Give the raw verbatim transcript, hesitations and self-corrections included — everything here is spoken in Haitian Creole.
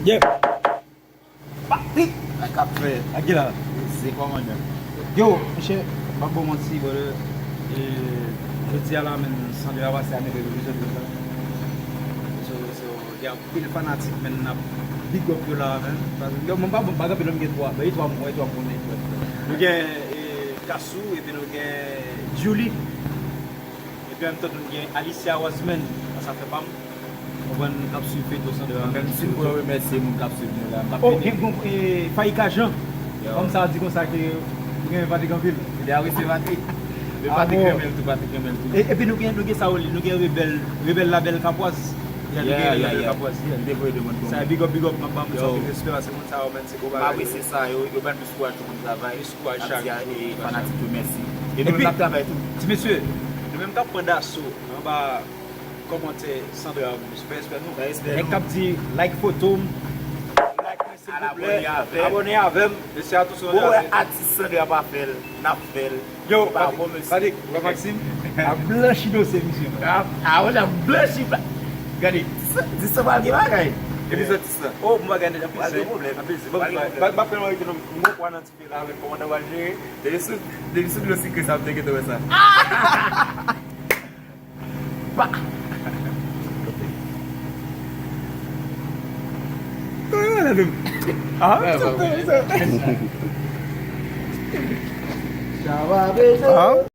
Yeah. Patrick! Sa k ap fèt? Ak ki la? Se kòmandan. Yo, monchè, m p ap ba w manti, brother. E, jodi a la, menm, Sandra pase a nèf è, epizòd la. So, so, gen anpil fanatik, menm, n ap big up yo la, menm. Paske, yo, mwen pa bon, pa gen anpil, men gen twa. Bay twa moun, bay twa moun. Nou gen, e, Kasou, epi nou gen Julie. Epi an menm tan tou nou gen Alicia Wiseman, sa fè pa m. Konprann, k ap swiv feyton Sandra. Menm si m pran remèsye moun k ap swiv nou la, m p ap fini. Oh, gen, gen, e, Faïka Jean. Yo. Fanm sa a di konsa ke ou renmen Patrick anpil. Li a resi Patrick. Men Patrick renmen l tou, Patrick renmen l tou. E, epi nou gen, nou gen sa, nou gen Rebèl, Rebèl Labèl Kapwaz. Yeah, nou gen Rebèl Labèl Kapwaz, yeah. Li te voye demann pou mwen. Sa, big up, big up, m ap ban moun sa anpil respè, paske moun sa yo, menm, se gwo bagay. M apresye sa, yo, yo ban plis kouraj pou moun travay. Plis kouraj chak jou. Fanatik yo, mèsi. E nou menm n ap travay tou. Ti mesye, nou menm k ap pran daso anba kòmantè Sandra, nou fè respè nou. Fè respè nou. Nèg k ap di, like foto m, like mwen silvouplè, abòne avè m. Abòne avè m. Mesye a tou sou. Ou wè atis Sandra pa fè l, n ap fè l. Yo, Patrick, Maxime, ap blanchi dosye misye. A, a, monchè, ap blanchi. Gade, di sa, di sa pral gen bagay. Epizòd sis la. Oh, m pa gade anpil zen. Anpil zen. Bon, m pa fè m arete non, m gon pwa nan ti fè la avèk kòmandan pral jere. Depi sou, depi sou dlo sikre sa, m te gentan wè sa. Ba! Ah, ah.